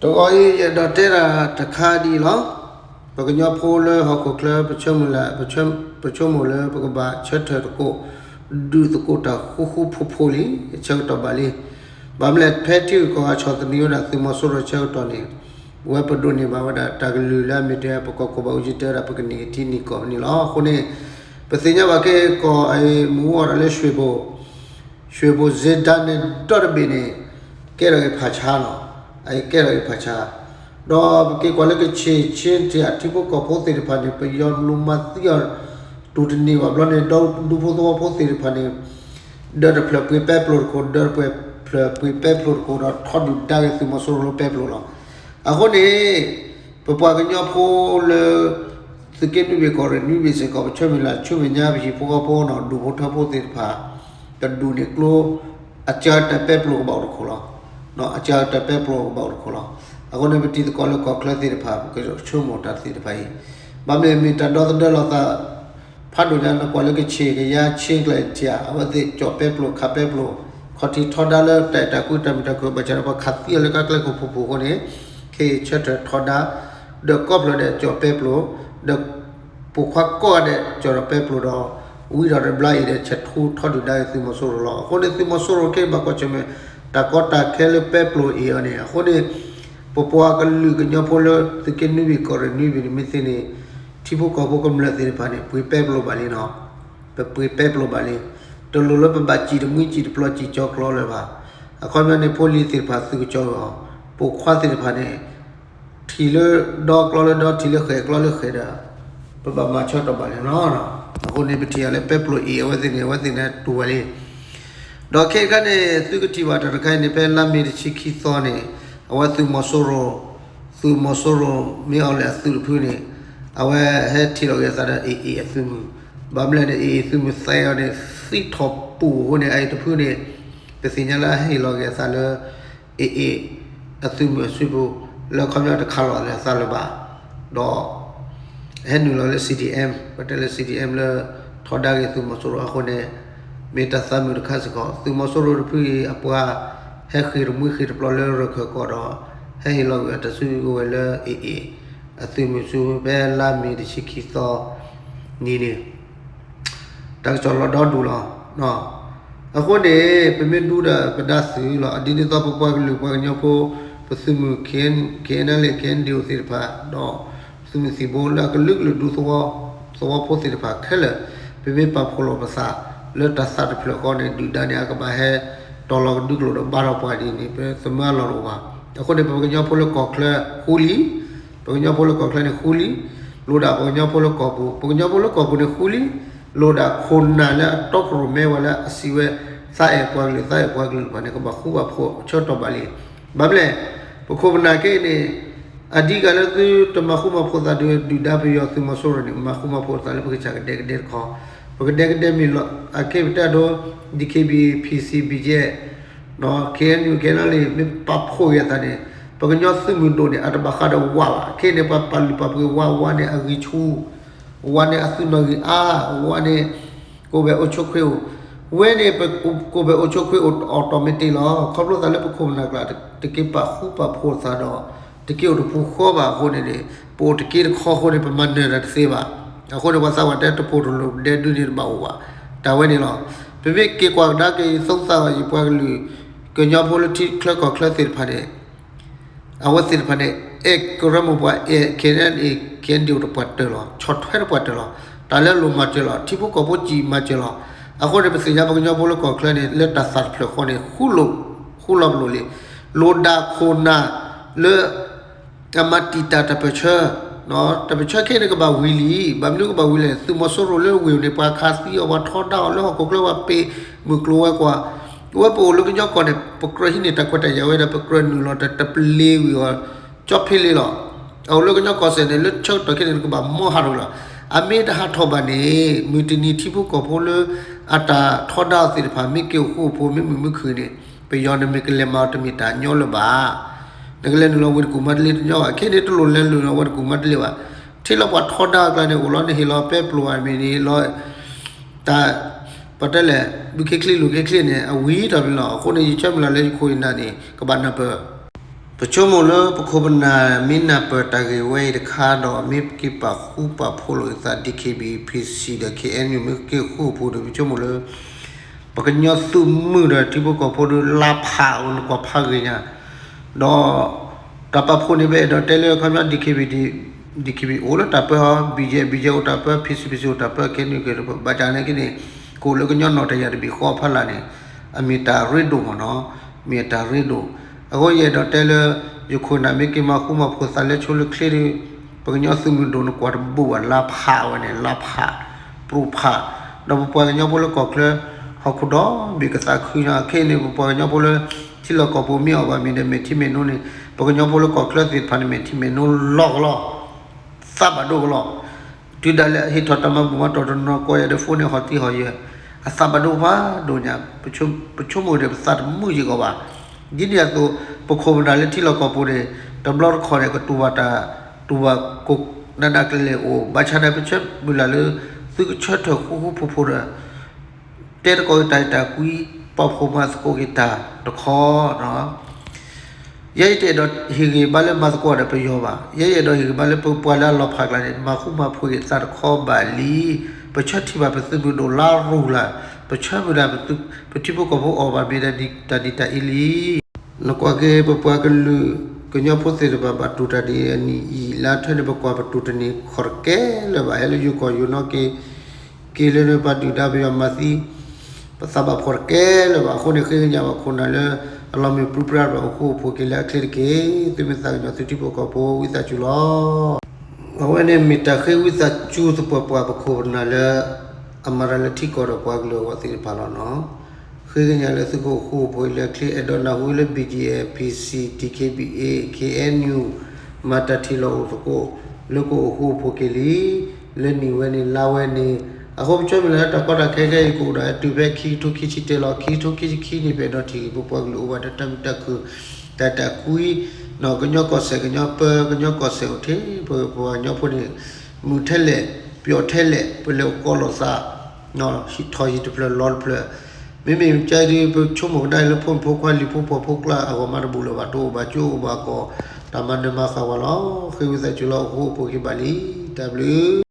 တဂီၤအံၤ ယအဲၣ်ဒိးတဲဒၣ်တခါဒ်အံၤလီၤ. ပကညီဖိလၢဟီၣ်ခိၣ်ချၢ ပဆိကမိၣ်လၢ ပဆိကမိၣ်လၢပကဘၣ်ဆၢထၢၣ်သကိး ဒုးသကိးတၢ်ဃူဃူဖိးဖိးလံ, အဆၢကတီၢ်ဘၣ်လံ. ဘၣ်မနုၤလဲၣ် ဖဲထံဂုၤကီၢ်ဂၤဆီၣ်သနံးဝဲဒၣ်သုးမီၤစိရိၤအဆၢကတီၢ်န့ၣ် ဝဲပဒိးန့ၢ်ဘၣ်ဝဲဒၣ်တၢ်ကလုၢ်လၢအမ့ၢ်တဲ ပကီၢ်ခိၣ်ဘၣ်အူကၠံတဲဝဲဒၣ် ပကန့ၢ်ကထံန့ၢ်ကီၢ်န့ၣ်လီၤ. အဃိန့ၣ် ပသ့ၣ်ညါဘၣ်က့ၤကီၢ်အံၤ မုၢ်ဟူအီၣ်တၢ်လၢ ရွှေဘို စ့ဒါနဲၣ်ဒီတဘ့ၣ်န့ၣ် ကဲထီၣ်က့ၤဖးဆါလီၤ. အအံၤကဲထီၣ်က့ၤဖးဆါ, ဒီးပက့ၤကွၢ်လၢကဆ့ၣ်ဆ့တ့ၢ် ထံဖိကီၢ်ဖိသ့ၣ်တဖၣ်န့ၣ် ပယီၤလူၤမၤသံအီၤ တူၢ်တန့ၢ်ဘၣ်ဘျီန့ၣ် ဒီဒူဖိသဝီဖိသ့ၣ်တဖၣ်န့ၣ် ဒၢးတဖျၢၣ်ပှ့ၤပဲပျိာ်တခိၣ်, ဒၢးတဖျၢၣ်ပှ့ၤပဲပျိာ်တခိၣ်ဒီး ထီဒုၣ်ဒါက့ၤသုးမီၤစိရိၤလၢပဲပျိာ်လီၤ. အဃိန့ၣ် ပပှၤကညီဖိလၢ သုးက့နွံဘ့ၣ်ကီၢ်ရ့ၣ်နွံဘ့ၣ်စ့ၢ်ကီး ပဆၢမုၢ်လၢ်ဆူမဲာ်ညါ ပဟံၣ်ဖိဃီဖိနီၤ ဒူၣ်ဖိထၢဖိသ့ၣ်တဖၣ် ကဒူၣ်န့ၢ်ကျိ အစှၤကတၢၢ်ပဲပျိာ်ကဘၣ်အိၣ်တခိၣ်လီၤ. အစှၤကတၢၢ်ပဲပျိာ်ကဘၣ်အိၣ်တခိၣ်လီၤ. အဃိန့ၣ် ပတံၤသကိးလၢကီၢ်ချၢသ့ၣ်တဖၣ် ပကဆိကမိၣ်တၢ်သ့ၣ်တဖၣ်အံၤ ဘၣ်မနုၤမ့ၢ်တၢ်ဒီသဒၢလီၤသး ဖးဒိၣ်ညါ နကွၢ်လၢကဆ့ၣ်ကယါ ဆ့ကျဲၣ်ထံး အဝဲသ့ၣ်ကၠီၣ်ပဲပျိာ် ခးပဲပျိာ်, ခီၣ်ထံးထီဒါလၢတၢ်အဲၣ်တၢ်ကွံ တၢ်မုာ်တၢ်ခုၣ် ဘၣ်ဆၣ်ဒီးပှၤခးသံအီၤလၢကါကျဲခိၣ်ဖှိၣ်ဖှိၣ်အဃိန့ၣ် ခဲအံၤဆၢထၢၣ်ထီဒါ ဒီးကိးဖျၢၣ်ဒီးကၠီၣ်ပဲပျိာ် ဒီးပိာ်ခွါကိးဂၤဒဲးကၠီၣ်ဒီးပဲပျိာ်ဒီး ဝံဒီးတဘျါအံၤဒီး ဆဲးထူထီဒုၣ်ဒါအံၤသုးမီၤစိရိၤလီၤ. အဃိန့ၣ် သုးမီၤစိရိၤခဲအံၤဘၣ်ကွၢ်ဆၢၣ်မဲာ် တၢ်ကီတၢ်ခဲလၢပဲပျိာ်အံၤအီၤန့ၣ် အဃိန့ၣ် ပပှၤကလုာ်ကညီဖိလၢသုးက့နွံဘ့ၣ်ကီၢ်ရ့ၣ်နွံဘ့ၣ်န့ၣ် မ့ၢ်သ့န့ၣ် ထံဖိကီၢ်ဖိကမျၢၢ်သ့ၣ်တဖၣ်န့ၣ် ပှ့ၤပဲပျိာ်ဘၣ်လံနီၤ. ပပှ့ၤပဲပျိာ်ဘၣ်လံ. တလိၣ်လၢပဘၣ်စံၣ်တမှံစံၣ်တပျီစံၣ်ကၠီကျီလၢၤဘၣ်. အခီပညီန့ၣ် ဖိလံၤသ့ၣ်တဖၣ်သုးကၠီအီၤ, ပိာ်ခွါသ့ၣ်တဖၣ်န့ၣ် ထံၣ်လၢဒီကျီလၢဒီ ထံၣ်လၢဃဲၤကျီလၢဃဲၤဒီး ပဘၣ်မၤဆၢကတီၢ်ဘၣ်န့ၣ်လီၤ. အဃိန့ၣ် ပထံၣ်အီၤလၢပဲပျိာ်အံၤ အဝဲသ့ၣ်န့ၣ် အဝဲသ့ၣ်န့ၣ်တူၢ်ဝဲလံ. ဒီးခဲအံၤခါန့ၣ် သုကထံၣ်ဘၣ်တၢ်တခါအံၤန့ၣ် ဖဲလါမ့ၤတဆံခံသီန့ၣ် အဝဲသုးမီၤစိရိၤ, သုးမီၤစိရိၤ မ့ၢ်အီၤလဲၣ်အသုးတဖုန့ၣ် အဝဲဟဲထံၣ်လီၤက့ၤအသးဒီး AA အသုးမုၢ်, ဘၣ်မနုၤလဲၣ်န့ၣ် AA သုးမုၢ်သဲအီၤန့ၣ် သံထီၣ်ပူၤအဃိန့ၣ် အအံၤတဖုန့ၣ် ပသ့ၣ်ညါလၢအဟ့ၣ်လီၤက့ၤအသးလၢ AA အသုးမုၢ်အစုပူၤ လၢခီပညီတခးလီၤလၢအသးလၢၤဘၣ်, ဒီး ဟဲနုာ်လီၤလၢ CDM, ပတဲလၢ CDM လၢ ထီဒါက့ၤသုးမီၤစိရိၤအဃိန့ၣ် မ့ၢ်တၢ်သးမုာ်တခါစ့ၢ်ကီး. သုးမီၤစိရိၤတဖုအံၤအပှၤ ဟဲဃ့ၢ်တမှံဃ့ၢ်တပျီလၢရခၢၣ်ကီၢ်ဒီး ဟဲဟ့ၣ်လီၤကွံာ်အတၢ်စုကဝဲၤလၢ AA အသုးမုၢ်စု ဖဲလါမ့ၤတဆံခံသီနံၤန့ၣ် တၢ်ကစီၣ်လီၤဒီဒူၣ်လီၤ. အဃိန့ၣ် ပမ့ၢ်ဒူဒီးပဒါသုးလီၤ. ဒ်န့ၣ်အသိး ပပှၤကလုာ်ပှၤကညီဖိ ပသုးမုၢ် KNLA KNDO သ့ၣ်တဖၣ် ဒီးသုးမုၢ်သံၣ်ဘိလၢအကလုာ်ကလုာ်ဒူသဝီ သဝီဖိသ့ၣ်တဖၣ်ခဲလၢာ် ပမ့ၢ်ပာ်ဖှိၣ်လီၤပသးလၢတၢ်သးတဖျၢၣ်ဃီန့ၣ် ဒုၣ်ဒါန့ၣ် အကဘၣ်ဟဲတီၤလီၤကဒုကျိာ်ဒီးဘါထီၣ်ပှၤဒ်န့ၣ် ပသမၢအလီၢ်တအိၣ်ဘၣ်. အဃိန့ၣ် ပပှၤကညီဖိလၢကီၢ်ချၢဃူလံ ပှၤကညီဖိလၢကီၢ်ချၢန့ၣ်ဃူလံ, လိၣ်ဒၣ်ပှၤကညီဖိလၢကီၢ်ပူၤ, ပှၤကညီဖိလၢကီၢ်ပူၤန့ၣ်ဃူလံ, လိၣ်ဒၣ်ခိၣ်နၢ်လၢအတီခိၣ်ရိၣ်မဲဝဲလၢအစံးဝဲ သးအဲၣ်ပှၤကလုာ် သးအဲၣ်ပှၤကလုာ်တဖၣ်န့ၣ် ကဘၣ်ဃူဘၣ်ဖိးဆၢကတီၢ်ဘၣ်လံ. ဘၣ်မနုၤလဲၣ်, ပခိၣ်ပနၢ်ခဲအံၤန့ၣ် အဓိကလၢသုတမၤဃူမၤဖိးသးဒီးဒုၣ်ဒါပယီၤသုးမီၤစိရိၤန့ၣ် မၤဃူမၤဖိးသးလၢပကစၢ်ကဒဲကဒဲတခီ, ပကဒဲကဒဲမ့ၢ်လီၤ အခဲအံၤပတဲအဒိ DKBA PC BGF KNU KNLA မ့ၢ်ပာ်ဖှိၣ်က့ၤအသးန့ၣ် ပကညီသုးမုၢ်ဒိၣ်န့ၣ် အတဘၣ်ဃးဒီးဝါဘၣ်. ခဲအံၤန့ၣ် ပှၤပာ်လုၢ်ပာ်ပှ့ၤဝါ, ဝါန့ၣ်အဂံၢ်ဆူၣ်, ဝါန့ၣ်အသုးနီၣ်ဂံၢ်အါ, ဝါန့ၣ် ကိးဘဲၣ်အိၣ်ဆိးခွ့အိၣ်, ဝဲန့ၣ် ပကိးဘဲၣ်အိၣ်ဆိးခွ့အိၣ် automatic လီၤ. ခီဖျိသးလၢပခိၣ်ပနၢ်ကျါ တက့ၤပာ်ဃူပာ်ဖိးသးဒီး တက့ၤအိၣ်တပူၤဃီဘၣ်အဃိန့ၣ်န့ၣ် ပအိၣ်တက့ၢ်တခီအဃိန့ၣ် ပမၤနၢၤတၢ်တသ့ဘၣ်. အဃိန့ၣ် ပှၤသးပှၢ်တဲတပိၢ်တလိၣ်ဒဲဒုန့ၣ်တဘၣ်အိၣ်ဘၣ်. တၢ်ဝဲန့ၣ်လီၤ. ပမ့ၢ်က့ၤကွၢ်ကဒါက့ၤ ယသိသးအီၤ ယပှၤကလုာ် ကညီဖိလၢထံချၢကီၢ်ချၢသ့ၣ်တဖၣ်န့ၣ် အဝဲသ့ၣ်တဖၣ်န့ၣ် အဲၣ်ကရၢမိၢ်ပှၢ် အဲၣ် KNLA KNDO တပှၢ်တၢၢ်လီၤ. ဆီၣ်ထွဲတပှၢ်တၢၢ်လီၤ. တၢ်လၢအလိၣ်မၤစၢၤလီၤ. ထံဖိကီၢ်ဖိစံးမၤစၢၤလီၤ. အဃိန့ၣ် ပသ့ၣ်ညါပှၤကညီဖိလၢကီၢ်ချၢန့ၣ် လၢတၢ်သးတဖျၢၣ်ဃီန့ၣ် ဃူလိာ်, ဃူလီၤပလိာ်လံ. လိၣ်ဒၣ်ခိၣ်နၢ်လၢ အမၤတံာ်တာ်တၢ်ပၢၢ်ဆၢ, တၢ်ပၢၢ်ဆၢခဲအံၤန့ၣ်ကဘၣ်ဝံၤလံ. ဘၣ်မနုၤကဘၣ်ဝံၤလဲၣ်, သုးမီၤစိရိၤလၢဝ့ၢ်န့ၣ် ပှၤခးသံအီၤ ပှၤထီဒါအီၤလၢဟီၣ်ခိၣ်ချၢ ပှၤပ့ၢ်မုၢ်ကျိၤဝဲၤကွာ်, အဝဲပအိၣ်လၢကညီကီၢ်န့ၣ် ပကြၢးဟံးန့ၢ်တၢ်ခွဲးတၢ်ယာ်ဝဲဒီး ပကြၢးနုာ်လီၤတၢ်တပျ့ၤဝံၤအီၤ ကၠီဖ့လ့လီၤ. အအိၣ်လၢကညီကီၢ်စဲၣ်န့ၣ် လၢဆၢကတီၢ်ခဲအံၤန့ၣ် ကဘၣ်မီဟးထီၣ်လီၤ. အမ့ၢ်တဟးထီၣ်ဘၣ်န့ၣ် မုၢ်တနံၤထံဖိကီၢ်ဖိလၢ အတၢ်ထီဒါအီၤသ့ၣ်တဖၣ် မ့ၢ်က့ၤအိၣ်ဃူအိၣ်ဖိး မ့ၢ်မုာ်မ့ၢ်ခုၣ်န့ၣ် ပယီၤန့ၣ်မ့ၢ်ကလဲၤမၤအီၤတမ့ၢ်တၢ်ညီလၢၤဘၣ်. နကလဲၤနုာ်လီၤဝ့ၢ်တကူၣ်မၤတလ့တညီဘၣ်. ခဲအံၤန့ၣ် တလိၣ်လဲၤနုာ်လီၤဝ့ၢ်တကူၣ်မၤတလ့ဘၣ်. ထံၣ်လီၤပှၤထီဒါအကျါန့ၣ် အိၣ်လီၤန့ၣ် ဟ့ၣ်လီၤပဲပျိာ်အမ့ၢ်န့ၣ် ဟ့ၣ်လီၤ တၢ် ပတဲလဲၣ် ဘုခ့ချ့လိာ်ခ့ချ့န့ၣ် အဝံၤထီၣ်န့ၣ်လီၤ. အဃိန့ၣ် ယဆၢမုၢ်လၢ်လၢယခိၣ်ယနၢ်န့ၣ် ကဘၣ်နၢ်ပၢၢ်. ပဆိကမိၣ်လၢပခိၣ်ပနၢ်မ့ၢ်နၢ်ပၢၢ်တၢ်ဂ့ၢ်ဝဲအံၤတခါဒီး မ့ၢ်က့ၤပာ်ဃူပာ်ဖိးလိာ်အသး DKBA PC ဒီး KNU မ့ၢ်က့ၤဃူဖိးဒီး ပဆိကမိၣ်လၢ ပကညီသုးမုၢ်ဒီးထံဖိကီၢ်ဖိဒီး လါဖးဝဲန့ၣ် ကွၢ်ဖးဂ့ၤညါ, ဒီးတၢ်ပာ်ဖှိၣ်န့ၣ် ပအဲၣ်ဒိးတဲလၢ ခီပညီ DKBA DKBA အိၣ်လၢတၢ်ပၢဟီ, BGF BGF အိၣ်တၢ်ပၢ, PC PC အိၣ်တၢ်ပၢ, KNU KNU အိၣ်တၢ်ပၢ, ဘၣ်ဆၣ်သနာ်က့န့ၣ် ကအိၣ်လၢကညီနီၣ်တယၢ်တဘ့ၣ်ဃီဖီလာ်န့ၣ် အမ့ၢ်တၢ်ရ့ဒိၣ်မ့ၢ်နီၤ, မ့ၢ်တၢ်ရ့ဒိၣ်. အဃိယအဲၣ်ဒိးတဲလၢ ယခိၣ်နၢ်မ့ၢ်က့ၤမၤဃူမၤဖိးသးလၢဆိလၢချ့ဒီး ပကညီသုးမုၢ်ဒိၣ်န့ၣ် ကွၢ်တဘိးဘၣ် လါဖးဝဲန့ၣ် လါဖး, ပြိဖး, ဒီးပပှၤကညီဖိလၢကီၢ်ချၢ ဟီၣ်ခိၣ်ဒီဘ့ၣ်ကသးခုညါ, ခဲအံၤန့ၣ် ပပှၤကညီဖိလၢ ထံလီၢ်ကီၢ်ပူၤမ့ၢ်အီၣ်ဘၣ်မ့ၤဒီး မဲာ်ထံမဲာ်နိန့ၣ် ပကညီဖိလၢကီၢ်ချၢသ့ၣ်တဖၣ်န့ၣ် မဲာ်ထံမဲာ်နိလီၤကလီ, သးဘၣ်ဒိကလီ. တုၤဒၣ်လဲာ်ဟ့ၣ်ထီၣ်တၢ်မၤဘူၣ်မၤတီၢ်တနီၤ ကိးယၤဒီး phone န့ၣ် ဟီၣ်တံၢ်ဟီၣ်ယၢၤ, အသးဘၣ်ဒိဖးဒိၣ်ညါ, ပဆိကမိၣ်ဒီးပသးတမုာ်ယံာ်ကီးဘၣ်. ဒ်န့ၣ်အသိး ပခိၣ်ပနၢ်လၢထံလီၢ်ကီၢ်ပူၤန့ၣ် တဘျီတခီၣ်န့ၣ် ကတူၢ်ဘၣ်တၢ်, တူၢ်ဘၣ်ကိးနးနးကျဲၤကျဲၤအိၣ်, ဘၣ်ဆၣ်ဒီး ပဆၢမုၢ်လၢ်လၢ သုကဆၢထၢၣ်ဃူဃူဖိးဖိးဒီး တဲသကိးက့ၤတၢ်အဲၣ်တၢ်ကွံ, ပာ်ဖှိၣ်မၤသကိးက့ၤတၢ်တခီ, ယဲယတအဲၣ်ဒိးဟ့ၣ်ဂံၢ်ဘါလၢမၤသကိးဒီးပယီၤဘၣ်. ယဲယအဲၣ်ဒိးဟ့ၣ်ဂံၢ်ဘါလၢပပှၤလၢအလီၤဖးကျါန့ၣ် မၤဃူမၤဖိးက့ၤသးတခီဘၣ်လံ. ပဆၢထံၣ်ဘၣ်ပသုးမုၢ်ဒိၣ်လါရူၤလၢ်, ပဆၢမုၢ်လၢ် ပထံဖိကီၢ်ဖိအီၣ်ဘၣ်မ့ၤဒီးတၢ်ဒ်တၢ်အံၤလံ. နကွၢ်က့ၤပပှၤကလုာ်ကညီဖိသ့ၣ်တဖၣ် ဘၣ်တူၢ်တၢ်ဒ်အနံၣ်အံၤလါထၢန့ၣ် ပကွၢ်ပတူၢ်တန့ၢ်ခီၣ်တကဲလၢၤဘၣ်. ဟဲလၢယိၤကီၢ်ယိၤနီၣ်က့ၤ က့ၤလၢန့ၣ် ပှၤဒုၣ်ဒါပယီၤမၤသံ ပသးဘၣ်ဖှီၣ်တကဲလၢၤဘၣ်. အဃိန့ၣ် ဃ့ကညးဘၣ်ခိၣ်နၢ်လၢ အလီၤမုၢ်ပြံပြါဒီးအိၣ်ဃူအိၣ်ဖိးက့ၤလၢအချ့တက့ၢ်. သုမ့ၢ်သးကညီၤသုထံဖိကီၢ်ဖိ ဝံသးစူၤလီၤ. အဝဲန့ၣ်မ့ၢ်တၢ်ဃ့ဝံသးစူၤသပှၢ်ပှၢ် ပခိၣ်ပနၢ်လၢ အမၤတၢ်လၢထံကီၢ်ဒီးပှၤကလုာ်အဂီၢ်သ့ၣ်တဖၣ်လီၤနီၤ. ဃ့ကညးလၢသုကအိၣ်ဃူအိၣ်ဖိးလၢချ့ အဲၣ်ဒိးနၢ်ဟူလၢ BGF, PC, DKBA, KNU မၤတၢ်ထံၣ်လိာ်အိၣ်သကိး လၢကအိၣ်ဃူအိၣ်ဖိးက့ၤလံ လၢနံၣ်ဝဲန့ၣ် လါဝဲန့ၣ်. အဃိပဆၢမုၢ်လၢ်လၢတၢ်ကီတၢ်ခဲခဲအံၤ ကအိၣ်ဒီးအတုၤဖဲခံကထိခံဆံတၢလီၤ. ခံကထိခံဆံခံန့ၣ် ပအဲၣ်ဒိးထံၣ်က့ၤ ပပှၤကလုာ်အိၣ်ဘၣ်ဒီးတၢ်မုာ်တၢ်ခုၣ် တၢ်အဲၣ်တၢ်ကွံ, ကညီကီၢ်စဲၣ် ကညီပၢ ကညီကီၢ်စဲၣ်အိၣ်ထဲ ပပှၤကညီဖိန့ၣ် မုာ်ထဲလဲၣ် ပျီထဲလဲၣ် ပလဲၤအိၣ်ကီးလိာ်သး ဟံးထီၣ်ဟံၣ်တဖျၢၣ်လီတဖျၢၣ်. မ့မ့ၢ်ကဲဒ်ပဆိကမိၣ်ကဒါလၢ ဖိမုၣ်ဖိခွါလံၤဖိပိာ်ဖိကျါအဂီၢ်မးတဘူၣ်လၢၤဘၣ်, တအိၣ်ဘၣ်ကၠိအိၣ်ဘၣ်ကီၢ်, တၢ်မၤနၢၤမၤဃၣ်ဝဲလီၤ. ဃ့ဝံသးစူၤလီၤ အိၣ်ဃူအိၣ်ဖိးက့ၤဘၣ်လံ. တၢ်ဘျုး